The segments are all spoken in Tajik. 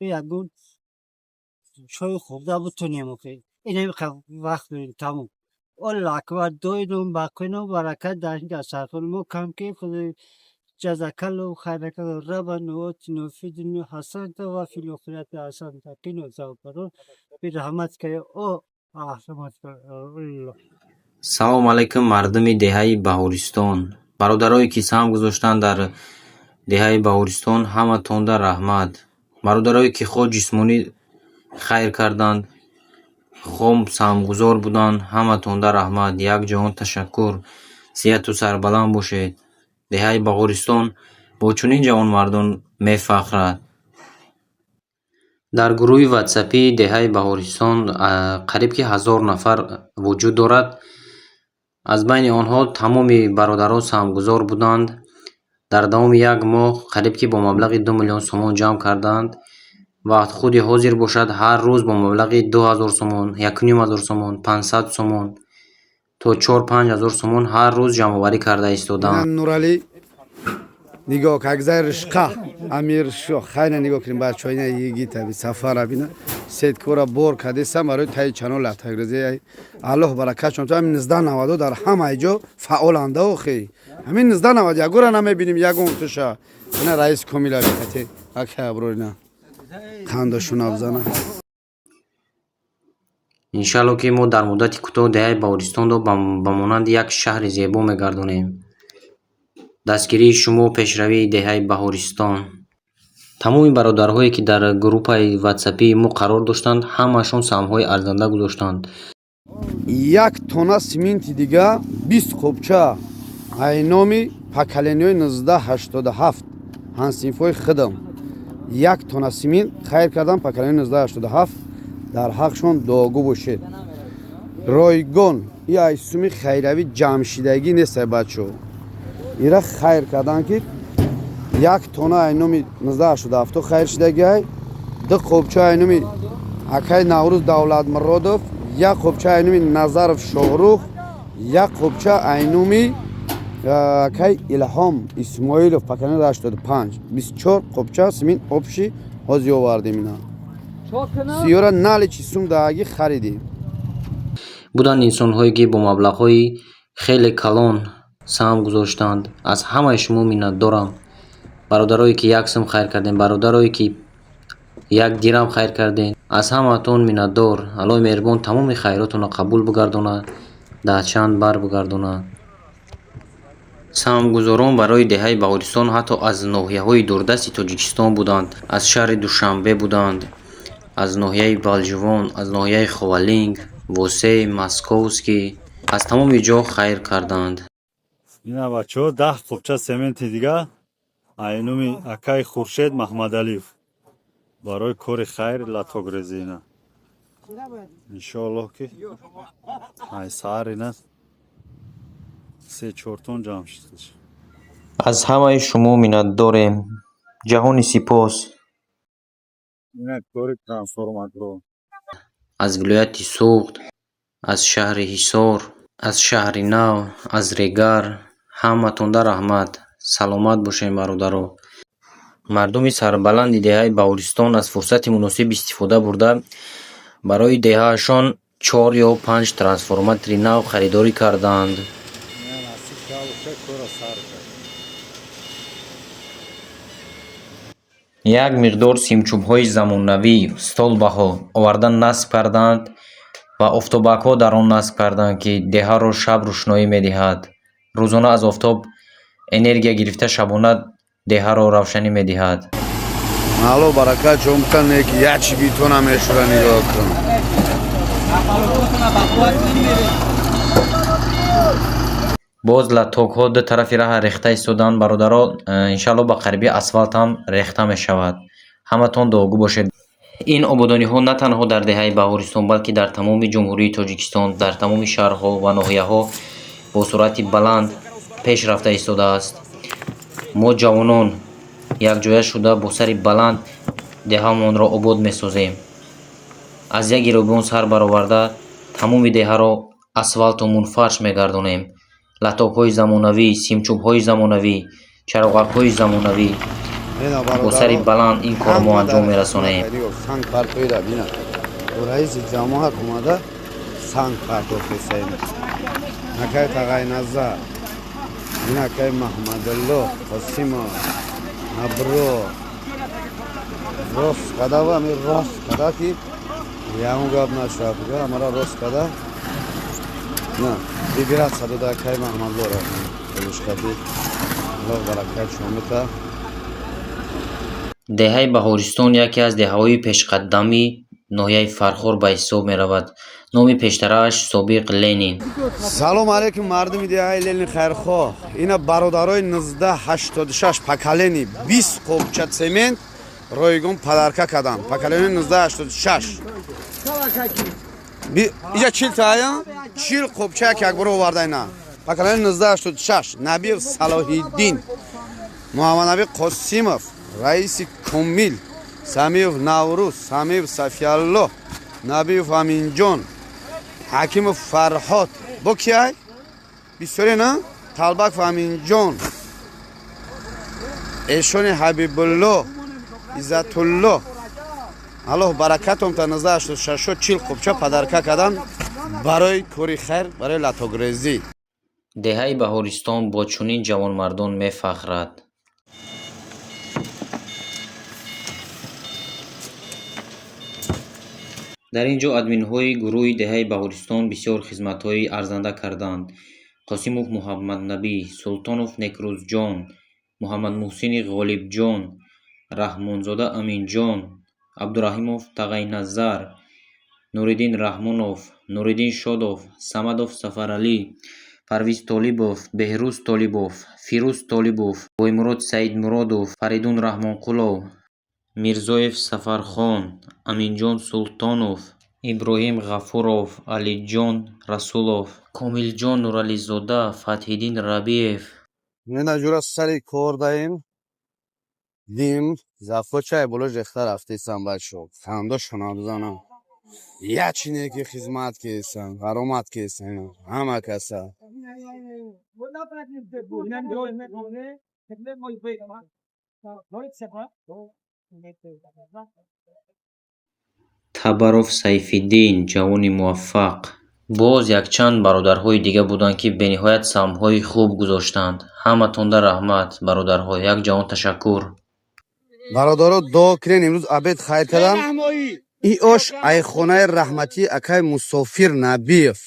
Ягон чой хӯрда бутонем. Охи, инами вақт дорем, тамом. Аллоҳ акбар, доидум бақино баракат дар ин дастархони мо кам ки худои ҷазакаллоҳу хайракаллоҳ, раббана отина фид дунё ҳасаната ва фил охирати ҳасаната қина азобан бирахматика ё арҳамар. Салом алайкум, мардуми деҳаи Баҳористон, бародарое ки саҳм гузоштанд дар деҳаи Баҳористон, ҳаматонда раҳмат. Бародарое ки хоҳ ҷисмонӣ хайр карданд, хоҳ саҳмгузор буданд, ҳаматонда раҳмат, як ҷаҳон ташаккур. Сиҳату сарбаланд бошед. Деҳаи Баҳористон бо чунин ҷавонмардон мефахрад. Дар гурӯҳи ватсапии деҳаи Баҳористон қариб ки 1000 нафар вуҷуд дорад. Аз байни онҳо тамоми бародарон саҳмгузор буданд. Дар давоми як моҳ қариб ки бо маблағи 2 миллион сомон ҷамъ карданд ва худи ҳозир бошад, ҳар рӯз бо маблағи 2000 сомон, 1500 сомон, 500 сомон то 4-5 ҳазор сомон ҳар рӯз ҷамъоварӣ карда истодаанд. Нуралӣ, нигоҳ, как ришқа Амиршо хайна, нигоҳ кунем, бачаҳо, ина йигита сафара бина, сеткора бор кадесам барои таи чано латагрези. Аллоҳ баракатшон. Ҳамин 1990 дар ҳамаи ҷо фаъоланда. Охи, ҳамин 1990 ягора намебинем, ягон туша. Ина раис Комила бикате, ака Аброр, ина қандашона бзана. Иншалло, ки мо дар муддати кӯтоҳ деҳаи Баҳористонро ба монанди як шаҳри зебо мегардонем. Дастгирии шумо — пешравии деҳаи Баҳористон. Тамоми бародарҳое, ки дар группаи ватсапии мо қарор доштанд, ҳамаашон саҳмҳои арзанда гузоштанд. Як тона симинти дига, 20 қопча, айноми поколениҳои 1987, ҳамсинфҳои худам, як тона симинт хайр кардам. Поколение 1987, дар ҳақшон дуогӯ бошед. Ройгон и айсуми хайравӣ ҷамъшидагӣ нестай, бачаҳо, ира хайр кардан, ки як тона айноми 1987 хайр шидагиай, ду қопча айноми акай Наврӯз Давлатмуродов, як қопча айноми Назаров Шоҳрух, як қопча айноми акай Илҳом Исмоилов, поколение 85, 24 қопча симин общий ҳозир овардем. Ина сиёра наличи сум дааги харидем. Буданд инсонҳое, ки бо маблағҳои хеле калон саҳм гузоштанд. Аз ҳамаи шумо миннатдорам. Бародарое, ки як сум хайр кардем, бародарое, ки як дирам хайр кардем, аз ҳамаатон миннатдор. Аллоҳи меҳрубон тамоми хайротонро қабул бигардонад, даҳчанд бар бигардонад. Саҳмгузорон барои деҳаи Баҳористон ҳатто аз ноҳияҳои дурдасти Тоҷикистон буданд, аз шаҳри Душанбе буданд, аз ноҳияи Балҷувон, аз ноҳияи Ховалинг, Восей, Московский, аз тамоми ҷо хайр карданд. Ина, бачаҳо, 10 қопча сементи дига айнуми акаи Хуршед Маҳмадалиев барои кори хайр, латокрезӣ. Ина, иншоаллоҳ, ки ай саҳар ина се чортон ҷамъ шуд. Аз ҳамаи шумо миннатдорем. Ҷаҳони сипос. Ина кори трансформаторо. Аз вилояти Суғд, аз шаҳри Ҳисор, аз шаҳри Нав, аз Регар, ҳаматонда раҳмат. Саломат бошед, бародаро. Мардуми сарбаланди деҳаи Баҳористон аз фурсати муносиб истифода бурда, барои деҳаашон чор ё панҷ трансформатори нав харидорӣ карданд. Ина насиб шава, кора сар кард. Як миқдор симчӯбҳои замонавӣ, столбаҳо оварда насб карданд ва офтобакҳо дар он насб карданд, ки деҳаро шаб рӯшноӣ медиҳад. Рӯзона аз офтоб энергия гирифта, шабона деҳаро равшанӣ медиҳад. Алло, баракат ҷон бутан, не ки ячи битона мешура, нигоҳ кун. Боз латокҳо ду тарафи раҳа рехта истоданд, бародаро. Иншаалло, ба қарибӣ асфалт ҳам рехта мешавад. Ҳаматон дуогӯ бошед. Ин ободониҳо на танҳо дар деҳаи Баҳористон, балки дар тамоми Ҷумҳурии Тоҷикистон, дар тамоми шаҳрҳо ва ноҳияҳо бо суръати баланд пеш рафта истодааст. Мо, ҷавонон, якҷоя шуда, бо сари баланд деҳаамонро обод месозем. Аз як гиробон сар бароварда, тамоми деҳаро асфалту мунфарш мегардонем. Латокҳои замонавӣ, симчӯбҳои замонавӣ, чароғакҳои замонавӣ. Бо сари баланд ин корро мо анҷом мерасонем. Санг партоида бина, раиси ҷамоат омада санг партофтесаин. Акай Тағайназар, ин акай Маҳмадулло Қосимов Абро рост када ва ами рост када, ки ягон гап нашавад, амара рост када на вибратсия дода. Акай Маҳмадлора олушкади, Аллоҳ баракат шомита. Деҳаи Баҳористон яке аз деҳаҳои пешқаддами ноҳияи Фархор ба ҳисоб меравад. Номи пештарааш собиқ Ленин. Салом алейкум, мардуми деҳаи Ленин хайрхоҳ! Ина бародарои 1986 поколение 20 қобча цемент ройгон подарка карданд. Поколение 1986 иҷа 40 тая, 40 қобча як як бор оварда. Ина поколение 1986, Набиев Салоҳиддин, Муҳаммаднаби Қосимов, раиси Комил, Самиев Наврӯз, Самиев Сафиалло, Набиев Аминҷон, Ҳакимов Фарҳод, бо кияй бисёре на, Талбаков Аминҷон, Эшони Ҳабибулло, Иззатулло. Аллоҳ баракатом та. 1986 40 қубча подарка кардан барои кори хайр, барои латокрезӣ. Деҳаи Баҳористон бо чунин ҷавонмардон мефахрад. Дар ин ҷо админҳои гурӯҳи деҳаи Баҳористон бисёр хизматҳои арзанда карданд. Қосимов Муҳаммаднабӣ, Султонов Некрӯзҷон, Муҳаммадмуҳсини Ғолибҷон, Раҳмонзода Аминҷон, Абдураҳимов Тағайназар, Нуриддин Раҳмонов, Нуриддин Шодов, Самадов Сафаралӣ, Парвиз Толибов, Беҳрӯз Толибов, Фирӯз Толибов, Боймурод Саидмуродов, Фаридун Раҳмонқулов, Мирзоев Сафархон, Аминҷон Султонов, Иброҳим Ғафуров, Алиҷон Расулов, Комилҷон Нурализода, Фатҳиддин Рабиев. Мена ҷура сари кор даем дим зафо чай боло рехта рафтесам, бачо хандошона бизанам. Ячине ки хизмат кесам, ғаромат кесам ҳама каса. Табаров Сайфиддин, ҷавони муваффақ. Боз якчанд бародарҳои дига буданд, ки бениҳоят саҳмҳои хуб гузоштанд. Ҳаматонда раҳмат, бародарҳо, як ҷаҳон ташаккур. Бародаро, дуо кунен. Имрӯз обед хайр кардам. И ош айхонаи раҳматӣ акай Мусофир Набиев,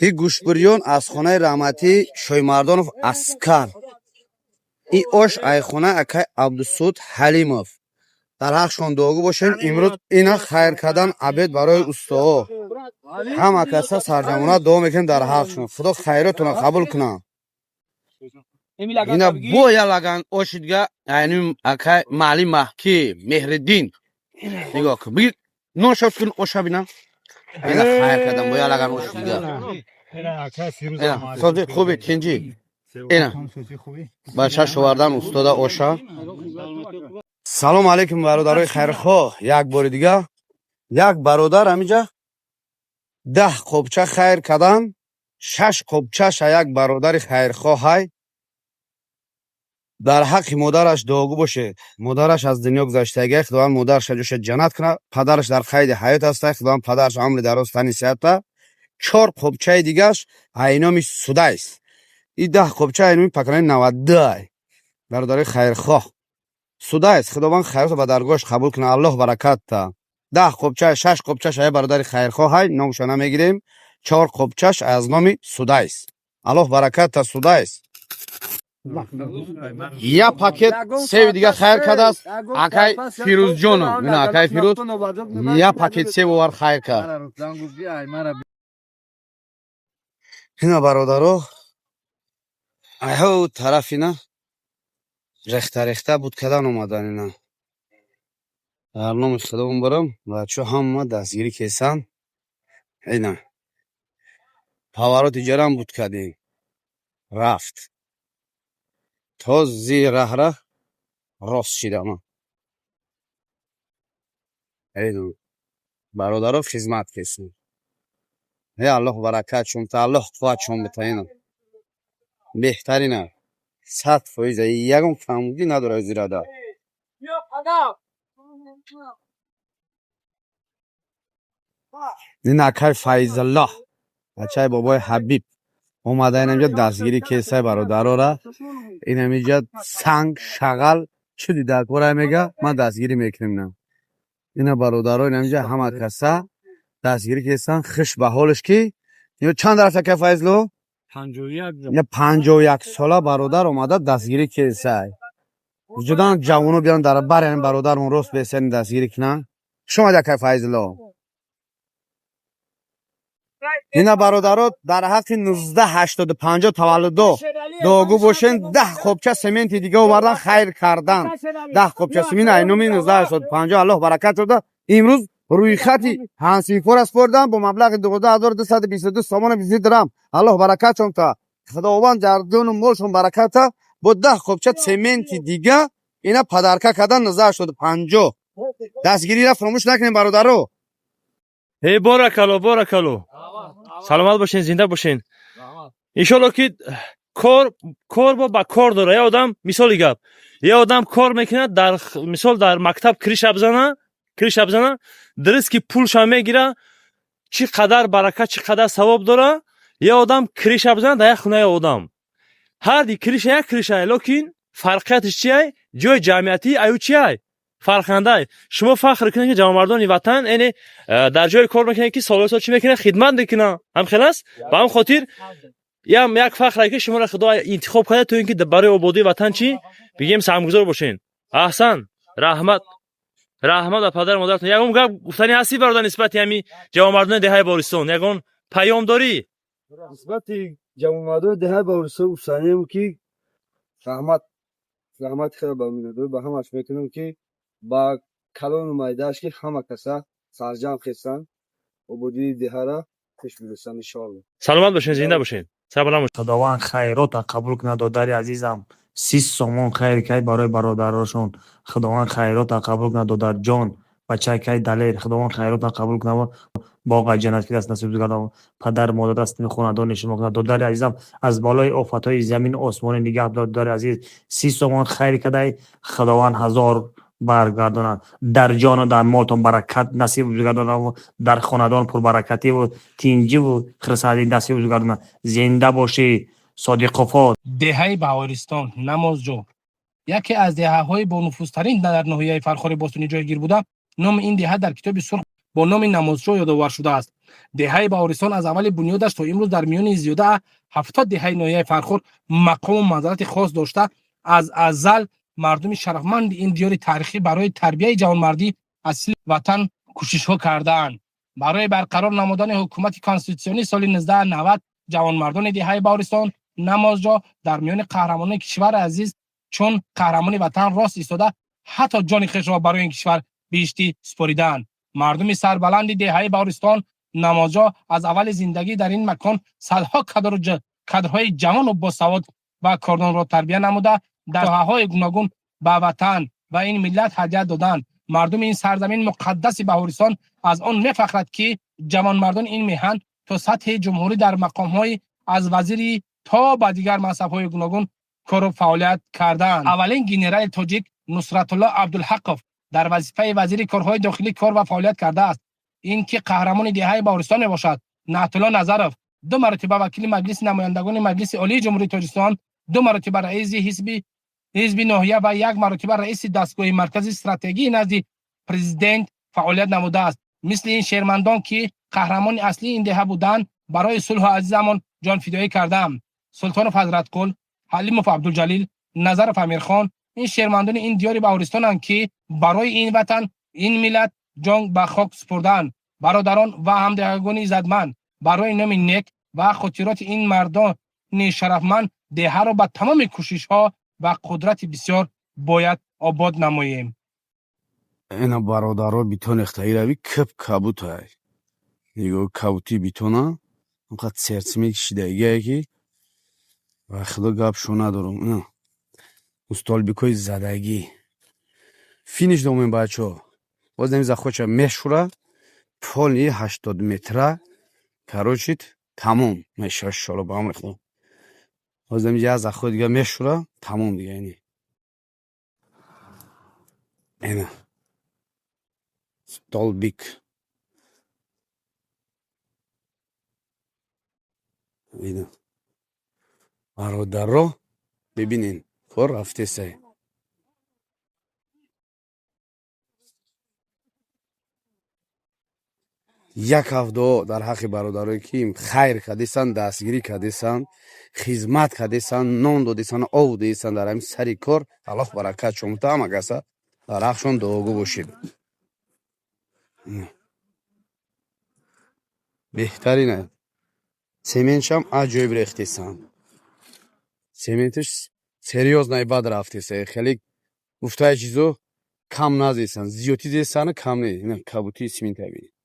и гӯштбирён аз хонаи раҳматӣ Шоймардонов Аскар, и ош айхонаи акай Абдусуд Ҳалимов. Дар ҳақшон дуогӯ бошем. Имрӯз ина хайр кардан обед барои устоҳо, ҳама каса сарҷамона дуо мекунем дар ҳақшон. Худо хайротонро қабул кунад. Ина бо я лаган оши дига айним акай маълим Маҳки Меҳриддин. Нигоҳ кун, бигир, нон шоф кун, оша бинам. Ина хайр кардам бо я лаган оши дига. Ина сози хуби, тинҷӣ. Ина бача шовардан устода оша. Салом алейкум, бародарои хайрхоҳ! Як бори дига як бародар ҳамиҷа 10 қобча хайр кардан. Шаш қобчаша як бародари хайрхоҳ ҳай. Дар ҳаққи модараш дуогӯ бошед. Модараш аз дунё гузаштагия, Худованд модараша ҷоша ҷаннат кунад. Падараш дар қайди ҳаёт аста, Худованд падараш умри дароз, тани сиҳатта. Чор қобчаи дигаш айноми Судайс. И 10 қобча айноми поколение 92. Бародарои хайрхоҳ, Судайс, Худованд хайрото ба даргоҳаш қабул кунад. Аллоҳ баракат та. 10 қобча, шаш қобчаш ая бародари хайрхоҳ ҳай, номша намегирем. Чор қобчаш аз номи Судайс. Аллоҳ баракат та, Судайс. Як пакет севи дига хайр кардааст акай Фирӯзҷонов. Ина акай Фирӯз як пакет сев овард, хайр кард. Ина бародаро, айҳо тараф ина рехта рехта буд кадан омадан. Ина дар номи Худо барам, бачо ҳама дастгирӣ кесанд. Ина поворот иҷарам буд кардем, рафт то зири раҳра рост шидама. Ина бародаро хизмат кесанд. Е, Аллоҳ баракатшон та, Аллоҳ қувватшон бита. Ина беҳтарина. 100%, ягон камбудӣ надорад зирада. Ин акай Файзаллоҳ, бачаи бобои Ҳабиб, омада инамҷа дастгирӣ кесай бародарора. Инамиҷа санг, шағал чӣ дидакора мега, ман дастгирӣ мекунем. Ина ина бародаро инамиҷа ҳама каса дастгирӣ кесан. Хиш ба ҳолаш ки ё чанд рафт, акай Файзло? 51 сола бародар омада дастгирӣ кесай. Вуҷудан ҷавоно биён дар бар ин бародармон рост бесани дастгирӣ кунанд. Хуш омадӣ, акай Файзло. Ина бародаро, дар ҳаққи 1985 таваллудо дуогӯ бошен. 10 қопча сементи дига овардан, хайр кардан. 10 қопча семент айноми 1985. Аллоҳ баракат дода. Имрӯз рӯйхати ҳамсинфора спордан бо маблағи 12 222 сомона 20 дирам. Аллоҳ баракатшон та, Худованд дар ҷону молшон баракат та. Бо 10 қопча цементи дига ина подарка кардан. 1985 дастгириро фаромӯш накунем, бародаро. Эй, боракалло, боракалло, саломат бошен, зинда бошен. Иншолло ки кор кор бо ба кор дора. Я одам, мисоли гап, я одам кор мекунад, дар мисол дар мактаб крыша бизана, крыша бизана, дуруст ки пулша мегира, чӣ қадар барака, чӣ қадар савоб дора. Я одам крыша бизана дар як хонаи одам, ҳарди крыша як крыша, лекин фарқияташ чиай? Ҷои ҷамъиятӣ аю чиай? Фарқандай. Шумо фахр кунед, ки ҷавонмардони ватан эне дар ҷое кор мекунед, ки солҳои сол чӣ мекунад? Хидмат мекунад. Ҳам хел аст. Ба ҳам хотир ям як фахре, ки шуморо Худо интихоб карда, то ин ки барои ободии ватан, чӣ бигем, саҳмгузор бошен. Аҳсан, раҳмат, раҳмат ба падару модаратон. Ягон гап гуфтанӣ ҳастӣ, бародар, нисбати ҳами ҷавонмардони деҳаи Бористон? Ягон паём дорӣ? Нисбати ҷавонмардони деҳаи Баҳористон гуфтанием, ки раҳмат, раҳмати хеле ба миннатдорӣ ба ҳамаш мекунем, ки ба калону майдааш, ки ҳама каса сарҷамъ хестанд, ободии деҳара пеш бирасанд, иншоалло. Саломат бошен, зинда бошен, сарбаланд бошен. Худованд хайрота қабул кунад, додари азизам. 30 сомон хайр кай барои бародарошон. Худованд хайрота қабул кунад, додарҷон, бачакай далер. Худованд хайрота қабул кунад, боғи ҷаннат фирдавс насиб гардонад, падар модар дасти хонадони шумо кунад. Додари азизам, аз болои офатҳои замину осмонӣ нигаҳ дор. Додари азиз, 30 сомон хайр кардай, Худованд ҳазор баргардонад. Дар ҷону дар молтон баракат насиб гардонад, дар хонадон пурбаракативу тинҷиву хирсандӣ насиб гардонад. Зинда бошӣ, Содиқофо. Деҳаи Баҳористон Намозҷо яке аз деҳаҳои бонуфузтарин дар ноҳияи Фархори бостонӣ ҷойгир буда, номи ин деҳа дар Китоби сурх бо номи Намозҷо ёдовар шудааст. Деҳаи Баҳористон аз аввали бунёдаш то имрӯз дар миёни зиёда 70 деҳаи ноҳияи Фархор мақому манзалати хос дошта, аз азал мардуми шарафманди ин диёри таърихӣ барои тарбияи ҷавонмардӣ асили ватан кӯшишҳо кардаанд. Барои барқарор намудани ҳукумати конститутсионӣ соли 1990 ҷавонмардони деҳаи Баҳористон Намозҷо дар миёни қаҳрамонони кишвари азиз чун қаҳрамони ватан рост истода, ҳатто ҷони хешро барои ин кишвар биҳиштӣ супоридаанд. Мардуми сарбаланди деҳаи Баҳористон Намозҷо аз аввали зиндагӣ дар ин макон садҳо кадрҳои ҷавону босавод ва кордонро тарбия намуда, дар соҳаҳои гуногун ба ватан ва ин миллат ҳадя доданд. Мардуми ин сарзамини муқаддаси Баҳористон аз он мефахрад, ки ҷавонмардони ин меҳан то сатҳи ҷумҳурӣ дар мақомҳои аз вазирӣ то ба дигар мансабҳои гуногун кору фаъолият кардаанд. Аввалин генерали тоҷик Нусратулло Абдулҳақов дар вазифаи вазири корҳои дохилӣ кор ва фаъолият кардааст. Ин ки қаҳрамони деҳаи Баҳористон мебошад. Наътулло Назаров ду маротиба вакили Маҷлиси намояндагони Маҷлиси Олии Ҷумҳурии Тоҷикистон, ду маротиба раиси ҳизби ноҳия ва як маротиба раиси дастгоҳи маркази стратегии назди президент фаъолият намудааст. Мисли ин шермандон, ки қаҳрамони аслии ин деҳа буданд, барои сулҳу азизамон ҷонфидоӣ кардаам. Султонов Ҳазратқул, Ҳалимов Абдулҷалил, Назаров Амирхон — ин шермандони ин диёри Баҳористонанд, ки барои ин ватан, ин миллат ҷон ба хок супурдаанд. Бародарон ва ҳамдеҳагони иззатманд, барои номи нек ва хотироти ин мардони шарафманд деҳаро ба тамоми кӯшишҳо ва қудрати бисёр бояд обод намоем. Ина бародаро, бетон рехтагӣ киб кабутай. Нигоҳ, кабути бетона онқадр серсимент кишидагие, ки ба худо гапшо надорам. Ина столбикҳои задагӣ, финиш домем, бачаҳо. Боз нами захоча мешӯра, поли 80 метра, короче, тамом мешава, иншоалло, ба амри худо. Ҳозир як захо дига мешура, тамом дига. Ини ина столбик, ина бародаро, бибинен, кор рафтесай. Як ҳафт дуо дар ҳаққи бародарое ки хайр кардесанд, дастгирӣ кардесанд, хизмат кардесанд, нон додесанд, ов додесанд дар ҳамин сари кор. Аллоҳ баракат шомта, ҳама каса дар ҳаққшон дуогӯ бошед. Беҳтарина. Сементшам аҷоиб рехтесанд, сементиш серьёзно бад рафтеса. Хеле гуфтаи чизо кам назесанд, зиёдтӣ зесанд, кам не. Кабутии семента бинед.